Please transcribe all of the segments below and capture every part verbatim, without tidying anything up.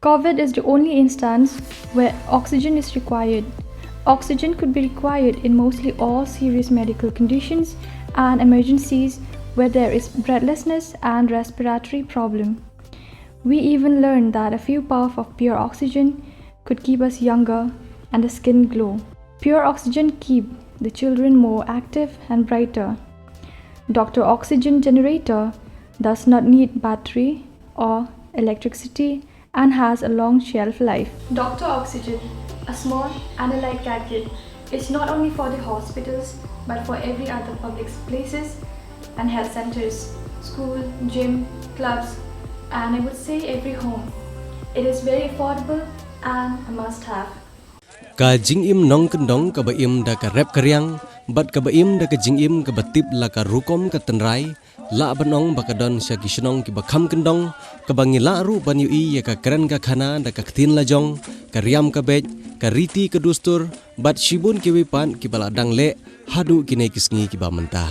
COVID is the only instance where oxygen is required. Oxygen could be required in mostly all serious medical conditions and emergencies where there is breathlessness and respiratory problem. We even learned that a few puff of pure oxygen could keep us younger and the skin glow. Pure oxygen keep the children more active and brighter. Doctor Oxygen generator does not need battery or electricity and has a long shelf life. Doctor Oxygen, a small and a light gadget, is not only for the hospitals but for every other public places and health centers, school, gym, clubs, and I would say every home. It is very affordable and a must have. Ka jingim nongkyndong kaba im da ka rep ka riang bad kaba im da ka jingim kaba tip la ka rukom ka tynrai, lah ban ong ba ka don sha ki shnong kiba kham kyndong, kaba ngi lah ruh ban ïohi ïa ka kren ka khana da ka ktien lajong, ka riam ka beit, ka riti ka dustur bad shibun kiwei pat kiba la dang leh haduh kine ki sngi kiba mynta.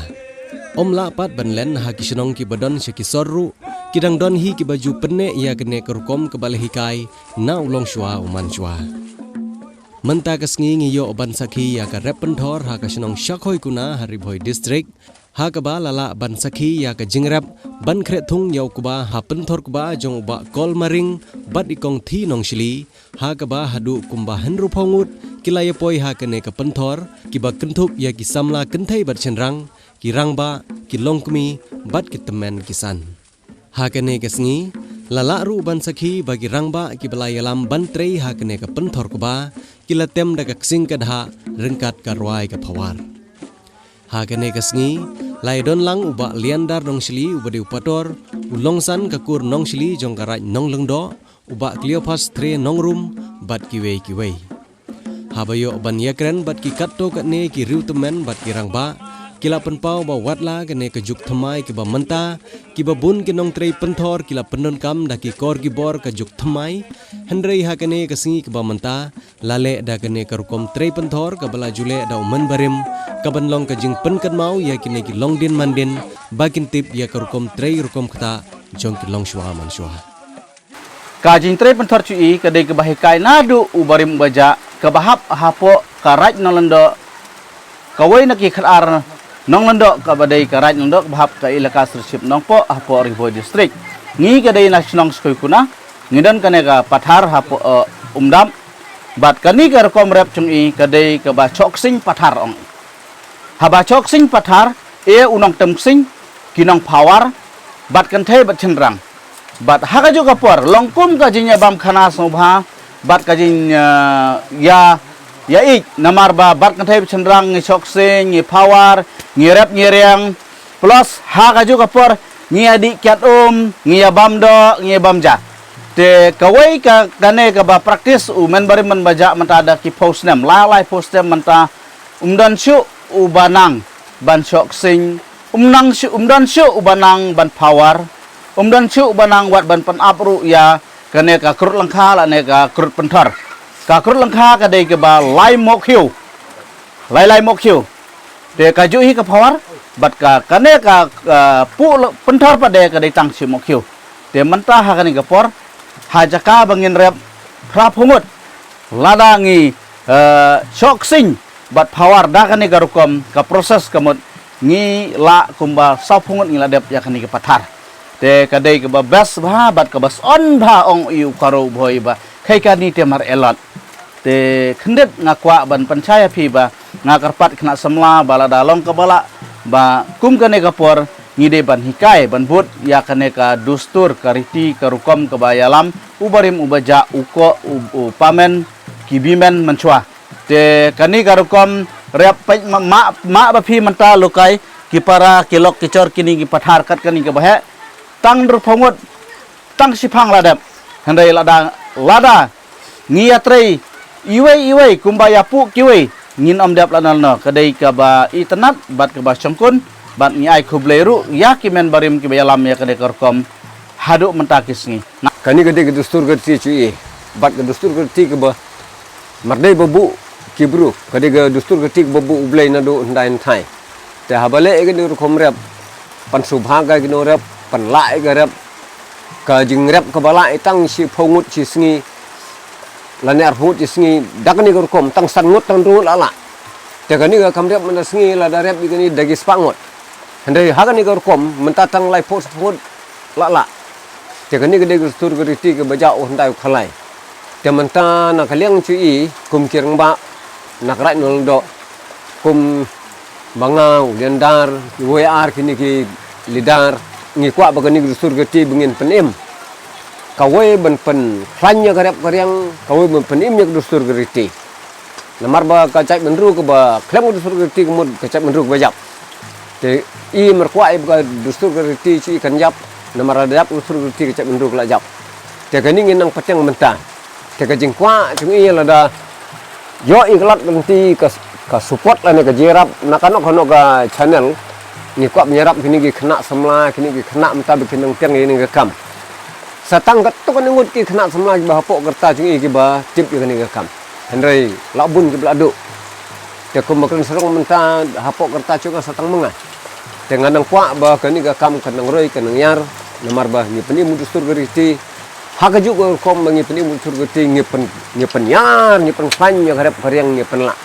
Ym lah pat ban len ha ki shnong kiba don sha ki sor ruh, ki dang don hi kiba ju pynneh ïa kane ka rukom kaba la hikai na u longshuwa u mansuwa. Mynta ka sngi ngi ïoh ban sakhi ïa ka rep pynthor ha ka shnong Shakhoikuna ha Ri Bhoi District, ha kaba la lah ban sakhi ïa ka jingrep ban khreh thung ïa u kba ha pynthor kba jong u Bah Kolmaring bad i Kong Thi Nongshli, ha kaba haduh kumba hynriewphew ngut ki la ïa poi ha kane ka pynthor, kiba kynthup ïa ki samla kynthei bad shynrang, ki rangbah, ki longkmie bad ki tymmen ki san. Ha kane ka sngi, la lah ruh ban sakhi ba ki rangbah kiba la ïalam ban trei ha kane ka pynthor kba, ki la tem da ka ksing ka dhah ryngkat ka rwai ka phawar. Ha kane ka sngi, la ïadon lang u Bah Liandar Nongshli uba dei u pator, u Longsan ka kur Nongshli jong ka Raid Nonglyngdoh, u Bah Cleophas Tre Nongrum bad kiwei kiwei. Haba ïoh ban ïakren bad ki katto katne ki riewtymmen bad ki rangbah, ki la pynpaw ba watla kane ka juk thymmai kiba mynta, kiba bun ki nongtrei pynthor ki la pyndonkam da ki kor ki bor ka juk thymmai, hynrei ha kane ka sngi kaba mynta, la leh da kane ka rukom trei pynthor kaba la ju leh da u mynbarim, kaban long ka jingpynkynmaw ïa kine ki longdien mandien, ba kin tip ïa ka rukom trei rukom ktah jong ki longshuwa manshuwa. Ka jingtrei pynthor shuh i ka dei kaba hikai naduh u barim u bajah kaba hap hapoh ka Raid Nonglyngdoh, kawei na ki khatar Nonglyngdoh kaba dei ka Raid Nonglyngdoh kaba hap ka Elaka Stewardship Nongpoh hapoh Ri Bhoi District. Ngi ka dei na shnong Shakhoikuna, ngi don kane ka pathar hapoh, eh, Umdap. Bad kane ka rukom rep jong i ka dei kaba shoh ksing pathar ong i. Haba shoh ksing pathar, e u nongtem ksing, ki nongphawar, bad kynthei bad shynrang. Bad ha kajuh ka por, long kum ka jingïabam khana sngewbha, bad ka jing, eh, ïa, ïa ïeit, namar ba bad kynthei bad shynrang ngi shoh ksing, ngi phawar, ngi rep ngi riang, plus ha kajuh ka por, ngi ïadih kiad um, ngi ïabam doh, ngi ïabam ja. Te kawei ka kane kaba practice u mynbarim mynbajah mynta da ki phew snem, lai lai phew snem mynta, um don shuh uba nang ban shoh ksing, um nang shuh, um don shuh uba nang ban phawar, um don shuh uba nang wat ban pynap ruh ïa kane ka krut lyngkha lane ka krut pynthor. Ka krut lyngkha ka dei kaba lai mohkhiew, lai lai mohkhiew. Te kajuh hi ka phawar, bad ka kane ka, ka puh pynthor pat de ka dei tang shi mohkhiew. Te mynta ha kane ka por, ha jaka ba ngin rep phra phew ngut, lada ngi, eh, shoh ksing bad phawar da kane ka rukom ka process ka mut, ngi lah kumba saw phew ngut ngi la dep ïa kane ka pathar. Te ka dei kaba best bha bad kaba sngewbha ong i u Kharo u Bhoi ba khei kane te mar elot. Te khyndiat nga kwah ban pynshai ha phi ba nga kyrpad khynnah samla ba lada long kaba lah ba kum kane ka por ngi dei ban hikai ban bud ïa kane ka dustur ka riti ka rukom kaba ïalam u barim u bajah u koh u, u pamen ki bimen mynshuwa. Te kane ka rukom rep peit ma, ma, ma ba phi mynta lukai ki para ki lok ki chor kine ki pathar kat kane kaba heh tang dur phew ngut tang shiphang la dep. Hynrei lada, lada ngi ïatrei iwei iwei kumba ïapuh kiwei ngin ym dep lano lano, ka dei kaba itynnad bad kaba shongkun bad ngi ai khublei ruh ïa ki men barim kiba ïalam ïa kane ka rukom haduh mynta ki sngi. Kane ka dei ka dustur ka riti shuh i bad ka dustur ka riti kaba mar dei ba buh ki bru, ka dei ka dustur ka riti kaba buh U Blei naduh hyndai hynthai. Te haba leh ïa kane ka rukom rep, pynsngewbha ïa kane ka rep, pynlah ïa ka rep, Ka jingrep kaba lah i tang shiphew ngut shi sngi, lane arphew ngut shi sngi, da kane ka rukom, tang san ngut tang hynriew ngut la lah. Te kane ka kam rep mynta sngi lada rep ïa kane da ki spah ngut. Hynrei ha kane ka rukom, mynta tang laiphew shiphew ngut la lah. Te kane ka dei ka dustur ka riti kaba jah u hyndai u khalai. Te mynta na ka liang jong i, kum ki rangbah, na ka Raid Nongdong, kum ba nga, u Liandar, u Wei Ar, kine ki leader, ngi kwah ba kane ka dustur ka riti ba ngin pynim. Kawei ban pynkhlaiñ ïa ka rep ka riang, kawei ban pynim ïa ka dustur ka riti. Namar ba ka jaitbynriew kaba khlem ka dustur ka riti ka mut ka jaitbynriew kaba ïap. Te i mar kwah i ba ka dustur ka riti jong i kan ïap, namar lada ïap ka dustur ka riti ka jaitbynriew ka la ïap. Te kane ngin nang pateng mynta. Te ka jingkwah jong i lada ïoh i ka lad ka lynti ka, ka support lane ka jingïarap na kano kano ka channel, ngi kwah ban ïarap kine ki khynnah samla, kine ki khynnah mynta ba kin nang tieng ïa kane ka kam. Sa tang katto katne ngut ki khynnah samla kiba hapoh ka rta jong i kiba tip ïa kane ka kam. Hynrei la bun kiba la duh. Te kumba kren sarong mynta hapoh ka rta jong nga sa tang ma nga. Te nga nang kwah ba kane ka kam kan nang roi kan nang ïar, namar ba ngi pynim u dustur ka riti. Ha kajuh ka rukom ba ngi pynim u dustur ka riti, ngi pyn, ngi pynïar, ngi pynkhlaiñ ïa ka rep ka riang, ngi pynlah.